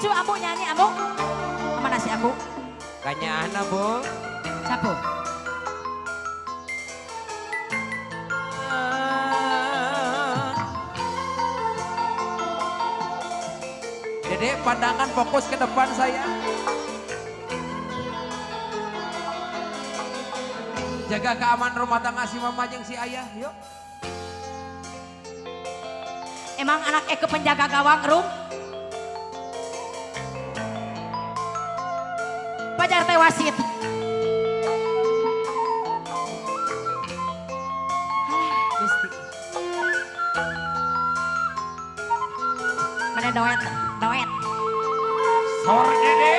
Coba Ambu nyanyi Ambu. Mana si Ambu? Kanyana, Bu. Sapu. Dede, pandangan fokus ke depan saya. Jaga keamanan rumah tangga si mama jeung si ayah, yuk. Emang anak Eke penjaga gawang, Rum? Pajar teh wasit. Alah, Gusti. Mana doet, doet. Sor Dede.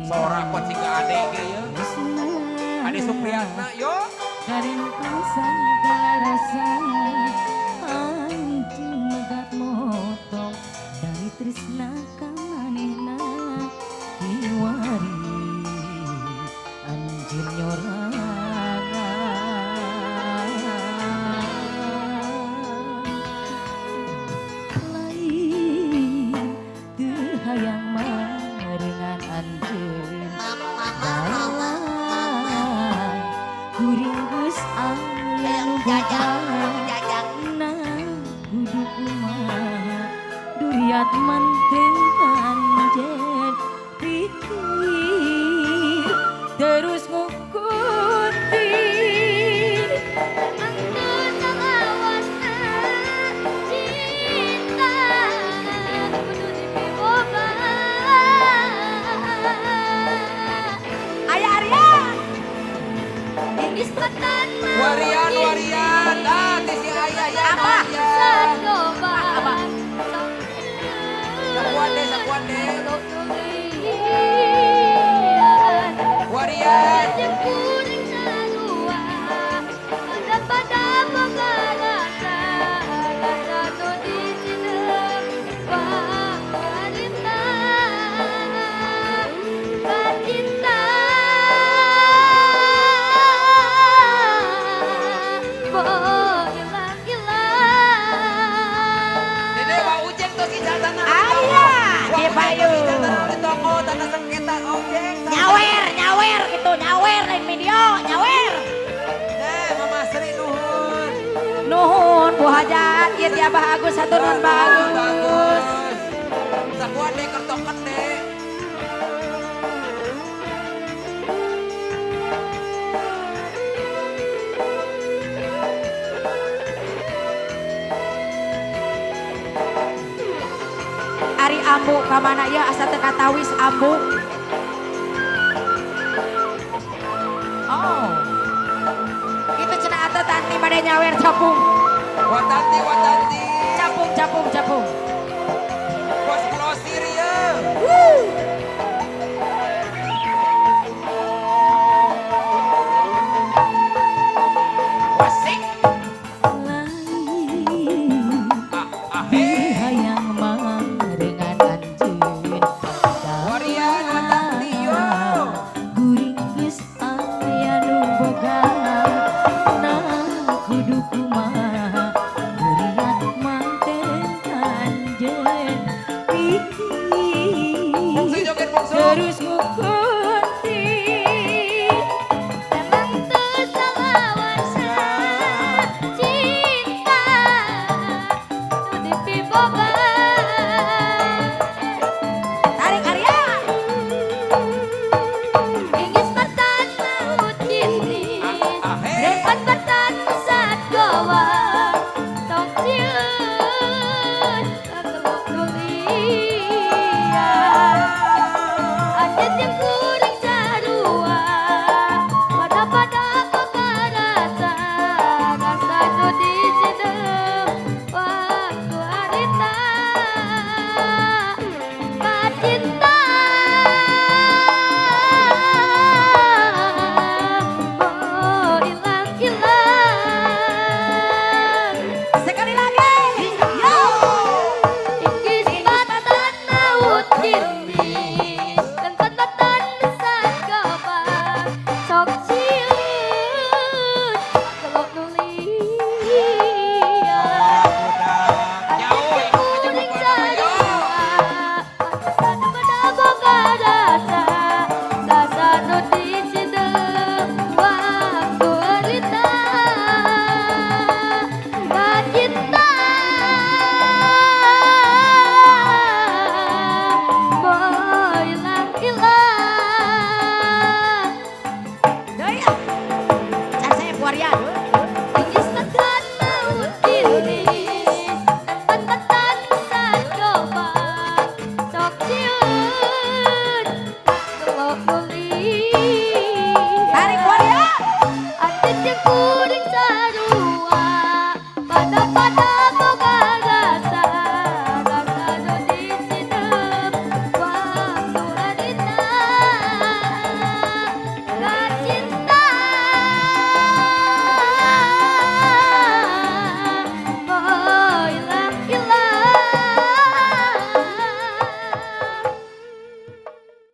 Sora kok siga ade ge ye. Ade Supriyatna yo. Dari tresna ka manehna kiwari anjeun nyorangan lain teu hayang marengan anjeun dalah kuring geus aya nu boga kudu kumaha duriat manteng kanjen pikir terus ngukuti Cinta kudu dipiboga. Ayah Arya. Warian warian, ah ti si ayah ya. Apa? Ya. Apa? Sakuan deh, sakuan deh. Warian. Dede wa ujeng tos ijazahna. Ayah, Wa di ujeng tos payu. ijazahna di toko tanda sengketa ojeng. Nyawer, nyawer gitu, nyawer lain video, nyawer. Nah, Mama Sri nuhun. Nuhun Bu Hajat, ieu ti Abah Agus hatur nuhun Bah Agus. Sakuan deh kertoken deh. Ari Ambu ka mana ieu asa teu katawis Ambu. Oh. Itu cenah atuh Tanti bade nyawer capung. Watanti, watanti. Capung, capung, capung.